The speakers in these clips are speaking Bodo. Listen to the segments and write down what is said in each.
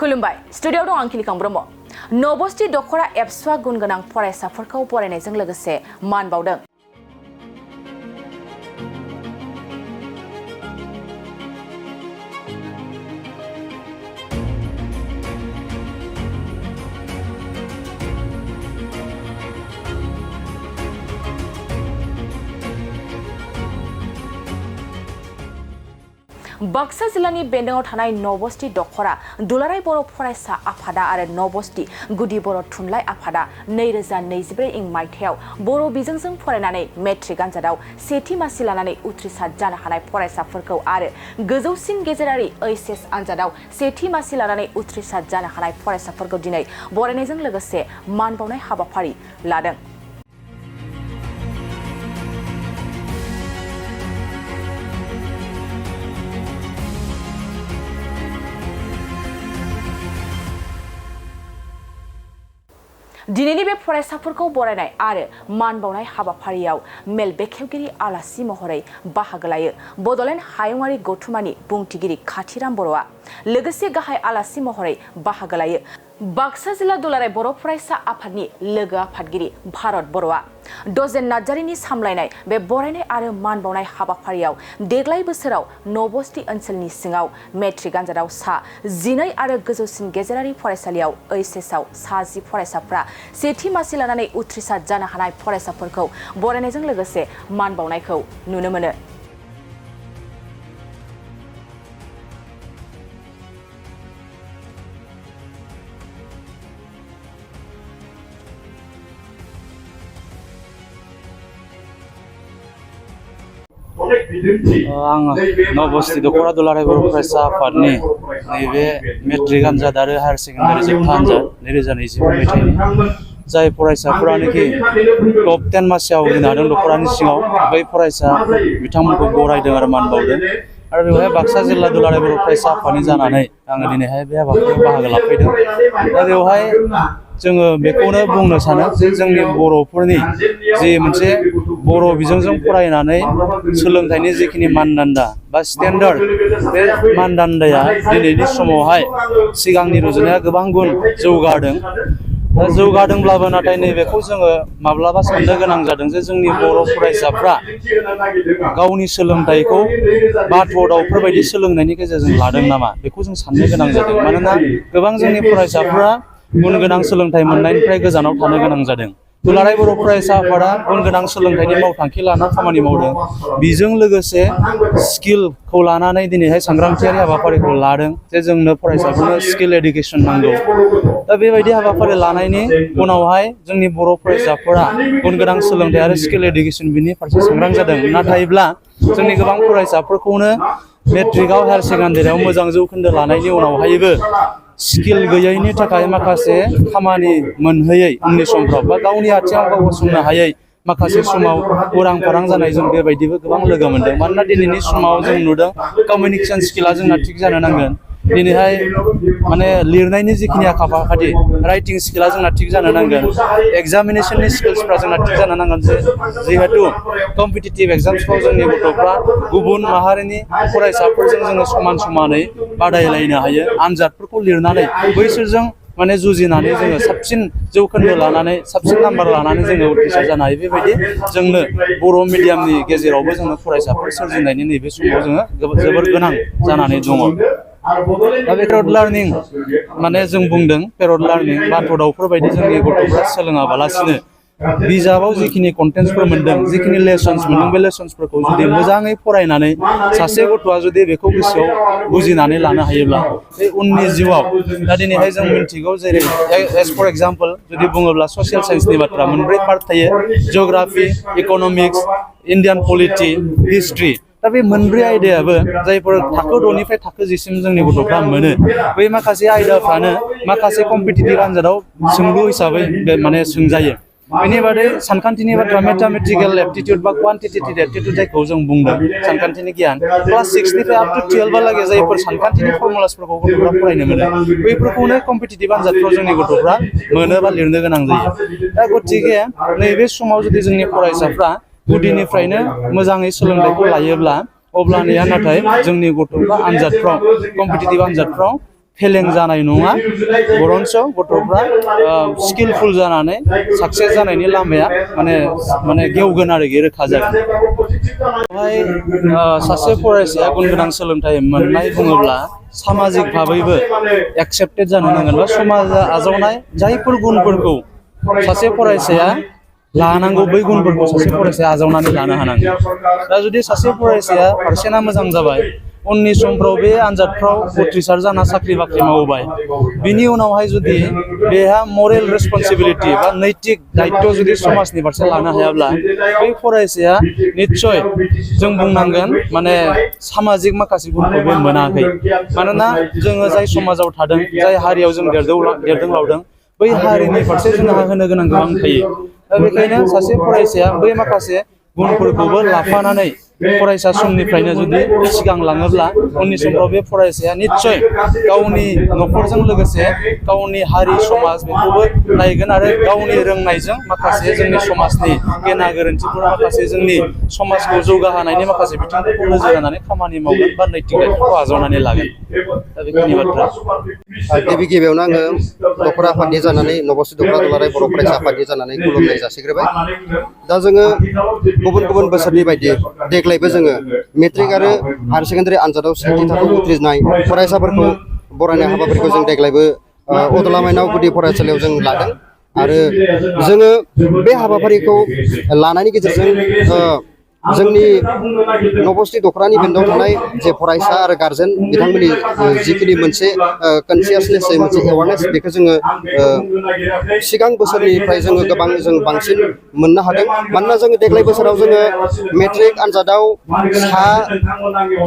खुलुमबाय स्टुडियोआव दं आं खिलिखां ब्रह्म। नबस्ति दखरा एबसुआ गुन गोनां फरायसाफोरखौ बरायनायजों लोगोसे मान बावदों। बाक्सा जिल्लानि बेन्दोंआव थानाय नबस्ति दखरा दुलाराय बर' फरायसा आफादा आरो नबस्ति गुदि बर' थुनलाइ आफादा 2024 इं मायथाइयाव बर' बिजोंजों फरायनानै मेट्रिक आनजादाव सेथि मासि लानानै उथ्रिसार जानो हानाय फरायसाफोरखौ आरो गोजौसिन गेजेरारि एचएस आनजादाव सेथि मासि लानानै उथ्रिसार जानो हानाय फरायसाफोरखौ दिनै बरायनायजों लोगोसे मान बावनाय हाबाफारि लादों। दिनैनि बे फरायसाफोरखौ बरायनाय आरो मान बावनाय हाबाफारियाव मेल बेखेवगिरि आलासि महरै बाहागो लायो बड'लेण्ड हायुङारि गौथुमानि बुंथिगिरि खाथिराम बर'आ। लोगोसे गाहाय आलासि महरै बाहागो लायो बाक्सा जिल्ला दुलाराय बर' फरायसा आफादनि लोगो आफादगिरि भारत बर'आ। डजेन नार्जारिनि सामलायनाय बे बरायनाय आरो मान बावनाय हाबाफारियाव देग्लाय बोसोराव नबस्ति ओनसोलनि सिङाव मेट्रिक आनजादाव 12 आरो गोजौसिन गेजेरारि फरायसालियाव एचएसआव 10 फरायसाफ्रा सेथि मासि लानानै उथ्रिसार जानो हानाय फरायसाफोरखौ बरायनायजों लोगोसे मान बावनायखौ नुनो मोनो। आं नबस्ति दखरा दुलाराय बर' फरायसा आफादनि नैबे मेट्रिक आनजाद आरो हायार सेकेन्डारि जोबथा आनजाद 2024 मायथाइनि जाय फरायसाफोरानोखि टप 10 मासियाव आवग्रिनो हादों दखरानि सिङाव बै फरायसा बिथांमोनखौ बरायदों आरो मान बावदों। आरो बेवहाय बाक्सा जिल्ला दुलाराय बर' फरायसा आफादनि जानानै आङो दिनैहाय बे हाबाफारियाव बाहागो लाफैदों। दा बेवहाय जोङो बेखौनो बुंनो सानो जे जोंनि बर'फोरनि जि मोनसे बर' बिजोंजों फरायनानै सोलोंथाइनि जिखिनि मानदान्दा बा स्टेन्डार्ड बे मानदान्दाया दिनैनि समावहाय सिगांनि रुजुनाया गोबां गुन जौगादों। दा जौगादोंब्लाबो नाथाय नैबेखौ जोङो माब्लाबा साननो गोनां जादों जे जोंनि बर' फरायसाफ्रा गावनि सोलोंथाइखौ बाथ' दाउफोरबायदि सोलोंनायनि गेजेरजों लादों नामा बेखौ जों साननो गोनां जादों। मानोना गोबां जोंनि फरायसाफ्रा गुन गोनां सोलोंथाइ मोननायनिफ्राय गोजानाव थानो गोनां जादों। दुलाराय बर' फरायसा आफादा गुन गोनां सोलोंथाइनि मावथांखि लाना खामानि मावदों। बेजों लोगोसे स्किलखौ लानानै दिनैहाय सांग्रांथियारि हाबाफारिखौ लादों जे जोंनो फरायसाफोरनो स्किल एडुकेसन नांगौ। दा बेबायदि हाबाफारि लानायनि उनावहाय जोंनि बर' फरायसाफोरा गुन गोनां सोलोंथाइ आरो स्किल एडुकेसन बिनि फारसे सांग्रां जादों। नाथायब्ला जोंनि गोबां फरायसाफोरखौनो मेट्रिकआव हायार सेकेन्डारियाव मोजां जौखोन्दो लानायनि उनावहायबो स्किल गैयैनि थाखाय माखासे खामानि मोनहैयै उननि समफ्राव बा गावनि आथिङाव गाव गसंनो हायै माखासे समाव उरां फारां जानाय जों बेबायदिबो गोबां लोगो मोनदों। मानोना दिनैनि समाव जों नुदों कमिउनिकेसन स्किला जोंना थिग जानो नांगोन। दिनैहाय माने लिरनायनि जिखिनि आखा फाखाथि राइटिं स्किला जोंना थिग जानो नांगोन। एग्जामिनेसननि स्किल्सफ्रा जोंना थिग जानो नांगोन। जिहेतु कम्पिटिटिभ एग्जाम्सफ्राव जोंनि गथ'फ्रा गुबुन माहारिनि फरायसाफोरजों जोङो समान समानै बादायलायनो हायो। आनजादफोरखौ लिरनानै बैसोरजों माने जुजिनानै जोङो साबसिन जौखोन्दो लानानै साबसिन नाम्बार लानानै जोङो उथ्रिसार जानो हायो। बेबायदि जोंनो बर' मिडियामनि गेजेरावबो जोङो फरायसाफोर सोरजिनायनि नैबे समाव जोङो जोबोर गोनां जानानै दङ। दा बे पेरड लार्निं माने जों बुंदों पेरड लार्निं बाथ' दाउफोरबायदि जोंनि गथ'फ्रा सोलोङाबालासिनो बिजाबाव जिखिनि कन्टेन्टसफोर मोनदों जिखिनि लेसन्स मोनदों बे लेसन्सफोरखौ जुदि मोजाङै फरायनानै सासे गथ'आ जुदि बेखौ गोसोआव बुजिनानै लानो हायोब्ला बे उननि जिउआव दा दिनैहाय जों मिन्थिगौ जेरै एज फर एग्जाम्पल जुदि बुङोब्ला ससियेल साइन्सनि बाथ्रा 4 पार्ट थायो geography economics Indian polity history. दा बे 4 आयदायाबो जायफोर थाखो 6 निफ्राय थाखो 10 सिम जोंनि गथ'फ्रा मोनो बै माखासे आयदाफ्रानो माखासे कम्पिटिटिभ आनजादाव सोंलु हिसाबै माने सोंजायो। बेनि बादै सानखान्थिनि बाथ्रा मेथामेटिकेल एप्टिट्युड बा क्वान्टिटेटिभ एप्टिट्युड जायखौ जों बुंदों सानखान्थिनि गियान क्लास 6 निफ्राय आप टु 12 लागै जायफोर सानखान्थिनि फर्मुलासफोरखौ गथ'फ्रा फरायनो मोनो बैफोरखौनो कम्पिटिटिभ आनजादफ्राव जोंनि गथ'फ्रा मोनो बा लिरनो गोनां जायो। दा गतिके नैबे समाव जुदि जोंनि फरायसाफ्रा गुदिनिफ्रायनो मोजाङै सोलोंथाइखौ लायोब्ला अब्लानिया नाथाय जोंनि गथ'फ्रा आनजादफ्राव कम्पिटिटिभ आनजादफ्राव फेलें जानाय नङा बरन्स गथ'फ्रा स्किलफुल जानानै साक्सेस जानायनि लामाया माने गेवगोन आरोखि रोखा जागोन बेवहाय सासे फरायसाया गुन गोनां सोलोंथाइ मोननाय बुङोब्ला सामाजिक भाबैबो एक्सेप्टेड जानो नांगोन बा समाजा आजावनाय जायफोर गुनफोरखौ सासे फरायसाया लानांगौ बै गुनफोरखौ सासे फरायसाया आजावनानै लानो हानांगोन दा जुदि सासे फरायसाया पारसेन्टआ मोजां जाबाय उननि समफ्राव बे आनजादफ्राव उथ्रिसार जाना साख्रि बाख्रि मावबाय बिनि उनावहाय जुदि बेहा मरेल रेसपन्सिबिलिटि बा नैतिक दायित्व जुदि समाजनि फारसे लानो हायाब्ला बै फरायसाया निस्सय जों बुंनांगोन माने सामाजिक माखासे गुनखौ बे मोनाखै मानोना जोङो जाय समाजाव थादों जाय हारियाव जों देरदों लावदों बै हारिनि फारसे जोंहा होनो गोनां गोबां थायो दा बेखायनो सासे फरायसाया बै माखासे गुनफोरखौबो लाफानानै फरायसा समनिफ्रायनो जुदि सिगांलाङोब्ला उननि समफ्राव बे फरायसाया निस्सय गावनि न'खरजों लोगोसे गावनि हारि समाज बेखौबो नायगोन आरो गावनि रोंनायजों माखासे जोंनि समाजनि गेना गोरोन्थिफोर माखासे जोंनि समाजखौ जौगाहोनायनि माखासे बिथिंफोरखौ नोजोर होनानै खामानि मावगोन बा नैतिक दायित्वखौ आजावनानै लागोन दा बेखिनि बाथ्रा गिबियावनो आङो दखरा आफादनि जानानै नबस्ति दखरा दुलाराय बर' फरायसा आफादनि जानानै खुलुमनाय जासिग्रोबाय दा जोङो गुबुन गुबुन बोसोरनि बायदि देग्लायबो जोङो मेट्रिक आरो हायार सेकेन्डारि आनजादाव सेथि थाखोआव उथ्रिनाय फरायसाफोरखौ बरायनाय हाबाफारिखौ जों देग्लायबो अदला माइनाव गुदि फरायसालियाव जों लादों आरो जोङो बे हाबाफारिखौ लानायनि गेजेरजों जोंनि नबस्ति दखरानि बेन्दोआव थानाय जे फरायसा आरो गार्जेन बिथांमोननि जिखिनि मोनसे कनसियासनेस मोनसे एवारनेस बेखौ जोङो सिगां बोसोरनिफ्राय जोङो जों बांसिन मोननो हादों मानोना जोङो देग्लाय बोसोराव जोङो मेट्रिक आनजादाव सा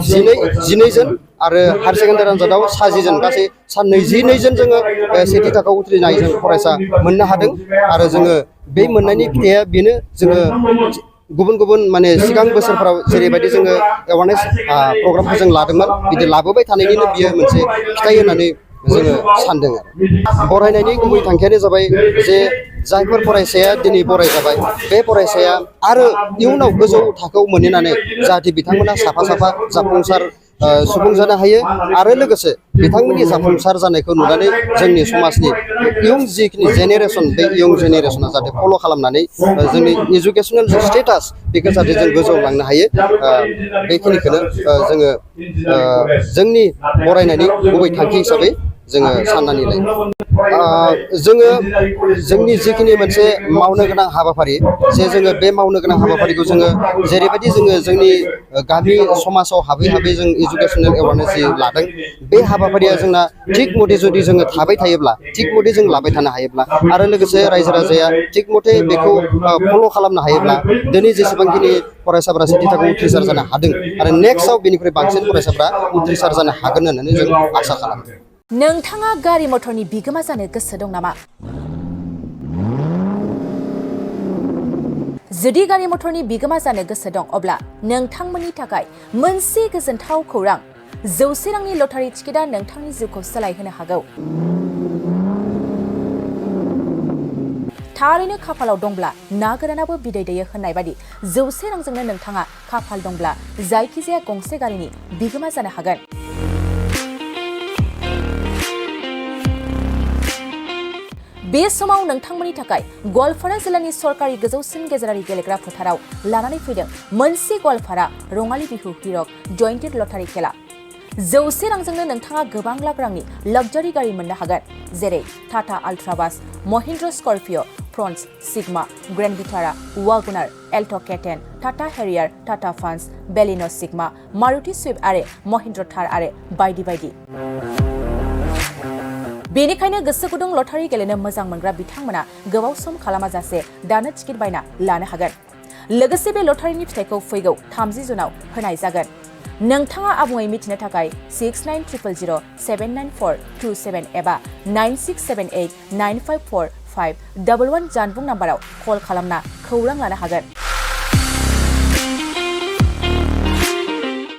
12 जन आरो हायार सेकेन्डारि आनजादाव सा 10 जन गासै सा 22 जन जोङो सेथि थाखोआव उथ्रिनाय जों फरायसा मोननो हादों आरो जोङो बे मोननायनि फिथाइया बेनो जोङो गुबुन गुबुन माने सिगां बोसोरफोराव जेरैबायदि जोङो एवारनेस प्रग्रामखौ जों लादोंमोन बिदि लाबोबाय थानायनिनो बियो मोनसे फिथाइ होननानै जोङो सानदों आरो बरायनायनि गुबै थांखियानो जाबाय जे जायफोर फरायसाया दिनै बराय जाबाय बे फरायसाया आरो इयुनाव गोजौ थाखोआव मोनहैनानै जाहाथे बिथांमोना साफा साफा जाफुंसार सुबुं जानो हायो आरो लोगोसे बिथांमोननि जाफुंसार जानायखौ नुनानै जोंनि समाजनि इयुन जिखिनि जेनेरेसन बे इयुन जेनेरेसना जाहाथे फल' खालामनानै जोंनि इडुकेसनेल स्टेटास बेखौ जाहाथे जों गोजौआव लांनो हायो बेखिनिखौनो जोङो जोंनि बरायनायनि गुबै थांखि हिसाबै जोङो साननानै लायो जोङो जोंनि जिखिनि मोनसे मावनो गोनां हाबाफारि जे जोङो बे मावनो गोनां हाबाफारिखौ जोङो जेरैबायदि जोङो जोंनि गामि समाजाव हाबै हाबै जों इडुकेसनेल एवारनेस लादों बे हाबाफारिया जोंना थिग मथे जुदि जोङो थाबाय थायोब्ला थिग मथे जों लाबाय थानो हायोब्ला आरो लोगोसे रायजो राजाया थिग मथे बेखौ फल' खालामनो हायोब्ला दिनै जेसेबांखिनि फरायसाफोरा सेथि थाखोआव उथ्रिसार जानो हादों आरो नेक्स्टआव बेनिख्रुइ बांसिन फरायसाफोरा उथ्रिसार जानो हागोन होननानै जों आसा खालामो नोंथाङा गारि मटरनि बिगोमा जानो गोसो दं नामा? जुदि गारि मटरनि बिगोमा जानो गोसो दं अब्ला नोंथांमोननि थाखाय मोनसे गोजोनथाव खौरां 100 रांनि लटारि टिकेटआ नोंथांनि जिउखौ सोलायहोनो हागौ। थारैनो खाफालाव दंब्ला ना गोरानाबो बिदै दैयो होननाय बादि 100 रांजोंनो नोंथाङा खाफाल दंब्ला जायखिजाया गंसे गारिनि बिगोमा जानो हागोन। बे समाव नोंथांमोननि थाखाय गवालपारा जिल्लानि सरकारि गोजौसिन गेजेरारि गेलेग्रा फोथाराव लानानै फैदों मोनसे गवालपारा रङाली बिहु हिरक जयन्टेड लटारि खेला। 100 रांजोंनो नोंथाङा गोबां लाख रांनि लाक्जारि गारि मोननो हागोन जेरै टाटा आल्ट्राबास, Mahindra Scorpio', Fronx, Sigma, Grand Vitara, Wagon R, Alto' K ten, Tata Harrier, Tata Punch, Baleno' Sigma, Maruti Swift आरो महिन्द्र थार आरो बायदि बायदि। बेनिखायनो गोसो गुदुं लटारि गेलेनो मोजां मोनग्रा बिथांमोना गोबाव सम खालामाजासे दानो टिकेट बायना लानो हागोन। लोगोसे बे लटारिनि फिथाइखौ फैगौ 30 जुनाव होनाय जागोन। नोंथाङा आबुङै मिथिनो थाखाय 6900079427 एबा 9678954511 जानबुं नाम्बाराव कल खालामना खौरां लानो हागोन।